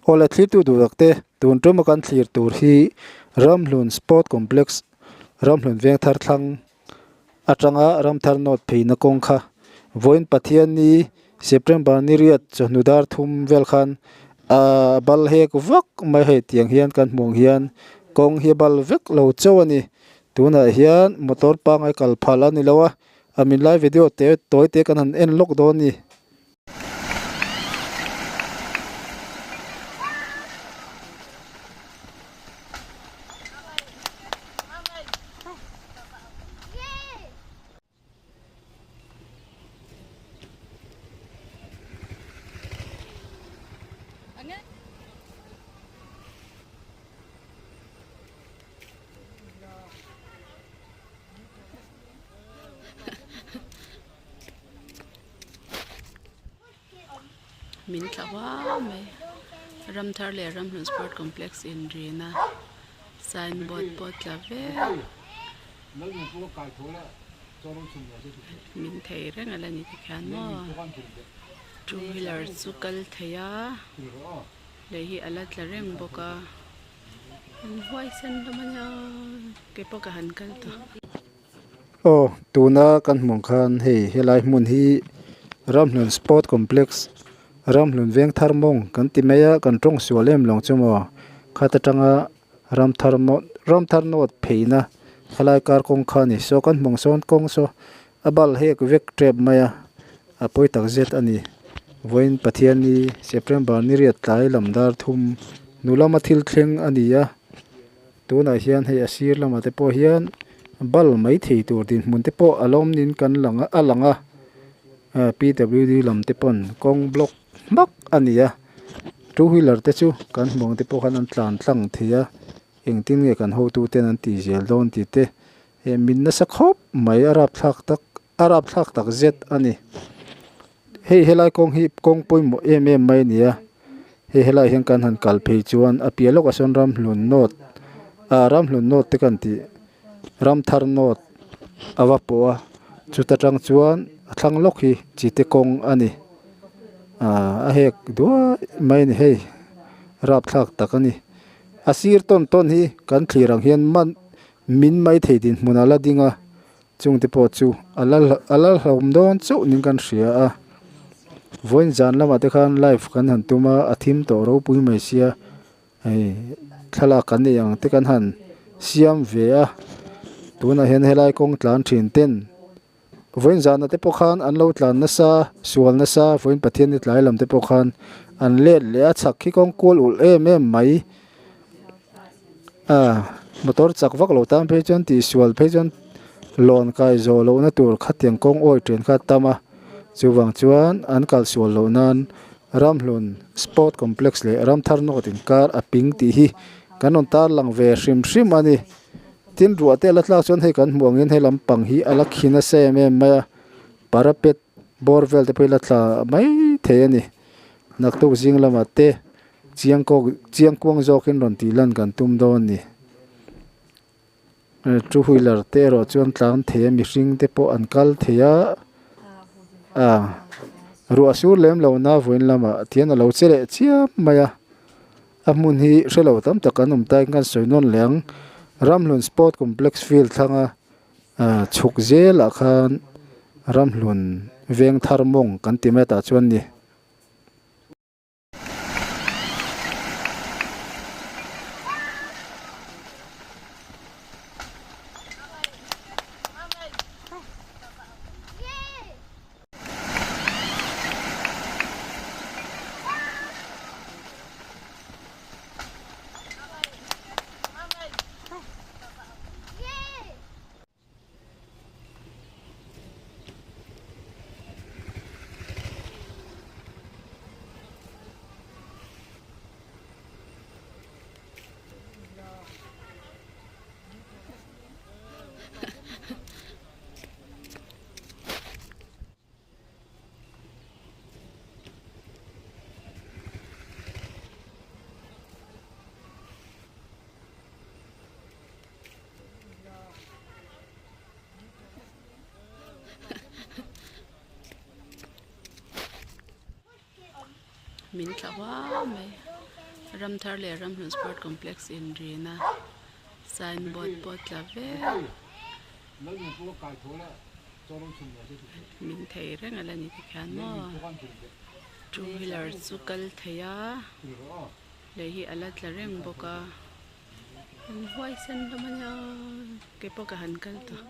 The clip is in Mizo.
Awle thlirtu duh tak te tun tuma kan thlir tur hi Ramhlun Sport Complex Ramhlun Vengthar thlang atanga Ramthar North pheina kawng kha vawiin Pathianni September ni riat chawhnu dar thum vel khan ahh bal hek vak mai hei tiang hian kan hmuh ang hian kawng hi a bal vek lo chauh a ni tunah hian motor pangngai kal phal a ni lo a a min lai video te tawi te kan han en lawk dawn a ni. Min thla huau mai Ramthar leh Ramhlun Sport Complex inrina signboard pawh tla vek min thei reng a la ni tikhian maw two wheeler chu kal thei a lei hi a la tla reng bawk a an huaisen hlawm a nia keipawh ka han kal tawh. Aw tuna kan hmuh ang khan hei helai hmun hi Ramhlun Sport Complex Ramhlun Vengthar mawng kan ti mai a kan tawng sual em lo chu maw khat atanga Ramthar maw Ramthar North pheina helai kar kawng kha a ni saw kan hmuh ang sawn kawng saw a bal hek vek tep mai a a pawi tak zet a ni vawiin Pathianni September ni riat tlai lam dar thum hnu lama thil thleng a ni a. Tunah hian hei a sir lamah te pawh hian bal mai thei tur dinhmun te pawh a lawm niin kan lang a lang a p w d lam te pawn kawng block hmak a ni a two wheeler te chu kan hmuh ang te pawh khan an tlan tlang thei a engtin nge kan hotu ten an tih zel dawn tih te eh min nasa khawp mai a rapthlak tak a rapthlak tak zet a ni. Hei helai kawng hi kawng pawimawh em em mai a ni a hei helaiah hian kan han kal phei chuan a piah lawkah sawn Ramhlun North ah Ramhlun North te kan tih Ramthar North a va pawh a chuta tang chuan a thlang lawk hi chite kawng a ni ah a hek duai mai a ni hei rapthlak tak a ni a sir tawn tawn hi kan thlir ang hian man min mai thei dinhmun a la ding a. Chungte pawh chu a la a la hlawm dawn chauh niin kan hria a vawiin zan lamah te khan live kan han tum a a thim tawh ropui mai sia hei thlalak kan neih ang te kan han siam ve a tunah hian helai kawng tlan thin ten vawiin zanah te pawh khan an lo tlan nasa sual nasa vawiin Pathian ni tlai lam te pawh khan an let leh a chhak khi kawng kual ulh em em mai. A motor chak vak lo tan phei chuan tihsual phei chuan lawn kai zawh lohna tur khatiang kawng awi ṭhen kha a tam a chuvang chuan an kal sual loh nan Ramhlun Sport Complex leh Ramthar North inkar a ping tih hi kan rawn tarlang ve hrim hrim a ni tin ruah te a la tlak chuan hei kan hmuh angin hei lampang hi a la khi nasa em em mai a parapet bawr vel te pawh hi la tla mai thei a ni naktuk zing lamah te. Chiang kawk chiang kuang zawkin rawn tih lan kan tum dawn a ni. Two wheeler te erawh chuan tlan thei a mihring te pawh an kal thei a a ruah sur lem lo na vawiin lamah tihian a lo che leh chiam mai a a hmun hi hre lo tam tak an awm ta in kan sawi nawn leh ang Ramhlun Sport Complex field thlanga chhuk zelah khan Ramhlun Vengthar mawng kan ti mai tah chuan ni. Min thla huau mai. Ramthar leh Ramhlun Sport Complex inrina sign board pawh tla vek min thei reng a la ni tikhian maw two wheeler chu kal thei a lei hi a la tla reng bawk a an huaisen hlawm a nia keipawh ka han kal tawh.